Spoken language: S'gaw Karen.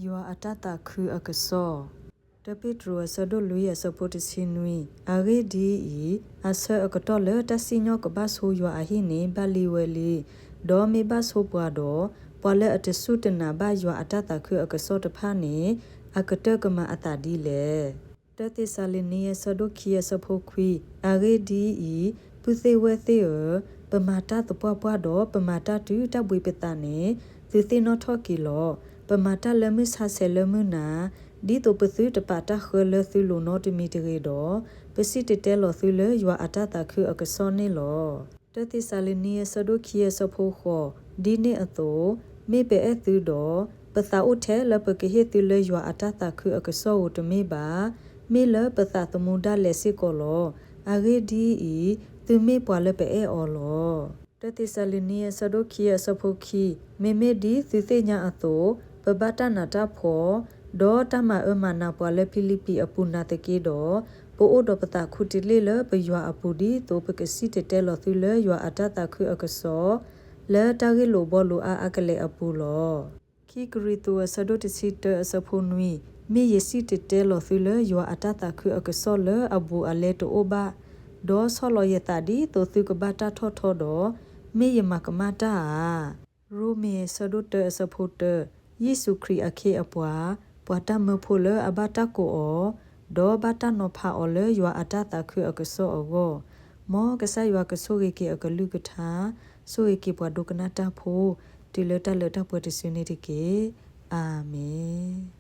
ယွၤအတၢ်သးခုအကစီၣ်. တၢပ့းတရူးအဆၢဒိၣ်လွံၢ်အဆၢဖိတဆံနွံ, အဂ့ၢ်ဒ်အံၤ, အဆၢအကတီၢ်လၢတၢ်စံၣ်ညီၣ်ကဘၣ်ဆိယွၤအဟံၣ်န့ၣ် ဘၣ်လံဝဲလံ, ဒီးမ့ၢ်ဘၣ်ဆိပှၤဒီး, ပှၤလၢအတစူၢ်တနာ်ဘၣ်ယွၤအတၢ်သးခုအကစီၣ်တဖၣ်န့ၣ်, အကတၢၢ်ကမၤအသးဒ်လဲၣ်. တၢသ့းစၤလနံအဆၢဒိၣ်ခံအဆၢဖိခွံ, အဂ့ၢ်ဒ်အံၤ, ပုၢ်သ့ၣ်ဝဲၢ်သ့ၣ်ဧၢ, ပမၤတၢ်သပှၢ်ပှၢ်ဒီး ပမၤတၢ်တုၤတၢ်ဘှံးပသးန့ၣ်, သုသ့ၣ်နီၣ်ထီၣ်က့ၤလီၤ. ပမၤတၢ်လၢမုၢ်ဆါဆဲးလၢမုၢ်နၤ, ဒ်သိးပသုတပာ်တၢ်ဃၢလၢသုလိၤနီတမံၤတဂ့ၤဒီး, ပစံၣ်တဲၤတဲလီၤသုလၢယွၤအတၢ်သးခုအကစီၣ်န့ၣ်လီၤ. တၢသ့းစၤလနံအဆၢဒိၣ်ခံအဆၢဖိဃိး, ဒ်န့ၣ်အသိး, မ့ၢ်ပအဲၣ်သုဒီး, ပသးအိၣ်ထဲလၢပကဟ့ၣ်သုလၢယွၤအတၢ်သးခုအကစီၣ်ဧိၤတမ့ၢ်ဘၣ်, မ့ၢ်လၢပသးသမူဒၣ်လဲာ်စ့ၢ်ကီးလီၤ. အဂ့ၢ်ဒ်အံၤ, သုမ့ၢ်ပှၤလၢပအဲၣ်အီၤလီၤ. တၢသ့းစၤလနံအဆၢဒိၣ်ခံအဆၢဖိခံ, မ့မ့ၢ်ဒ်သုသ့ၣ်ညါအသိး, ပဘၣ်တၢ်နးတၢ်ဖှီၣ်, ဒီးတၢ်မၤအၢမၤနးပှၤလၢဖံလံးပံၤအပူၤနာ်သက့ဒီး, ပအိၣ်ဒီးပသးခူတလ့ၢ်လၢပယွၤအပူၤ ဒ်သိးပကစံၣ်တဲၤတဲလီၤသုလၢယွၤအတၢ်သးခုအကစီၣ်, လၢတၢ်ဂ့ၢ်လိာ်ဘှီလိာ်အါအါကလဲာ်အပူၤလီၤ. ခံကရံၣ်သူးအဆၢဒိၣ်တဆံတၢအဆၢဖိနွံ, မ့ၢ်ယစံၣ်တဲၤတဲလီၤသုလၢယွၤအတၢ်သးခုအကစီၣ်လၢအဘူးအလဲတအိၣ်ဘၣ်, ဒီးဆီၣ်လီၤယသးဒ်သိးသုကဘၣ်တၢ်ထီၣ်ထီဒီး, မ့ၢ်ယမၤကမၣ်တၢ်ဧါ. ရိမ့ၤအဆၢဒိၣ်တၢအဆၢဖိတၢ, ယ့ၣ်ၡူးခရံာ်အခ့အပှၤ, ပှၤတၢ်မၢဖိလၢအဘၣ်တၢ်ကိးအီၤ, ဒီးဘၣ်တၢ်နီၤဖးအီၤလၢယွၤအတၢ်သးခုအကစီၣ်အဂီၢ်, မ်ကစၢ်ယွၤကဆိၣ်ဂ့ၤက့ၤအကလုၢ်ကထါ, ဆိၣ်ဂ့ၤက့ၤပှၤဒိကနၣ်တၢ်ဖိ, တုၤလၢတၢ်လၢတၢ်ပှဲၤတစုန့ၣ်တက့ၢ်. အၤမ့ၣ်.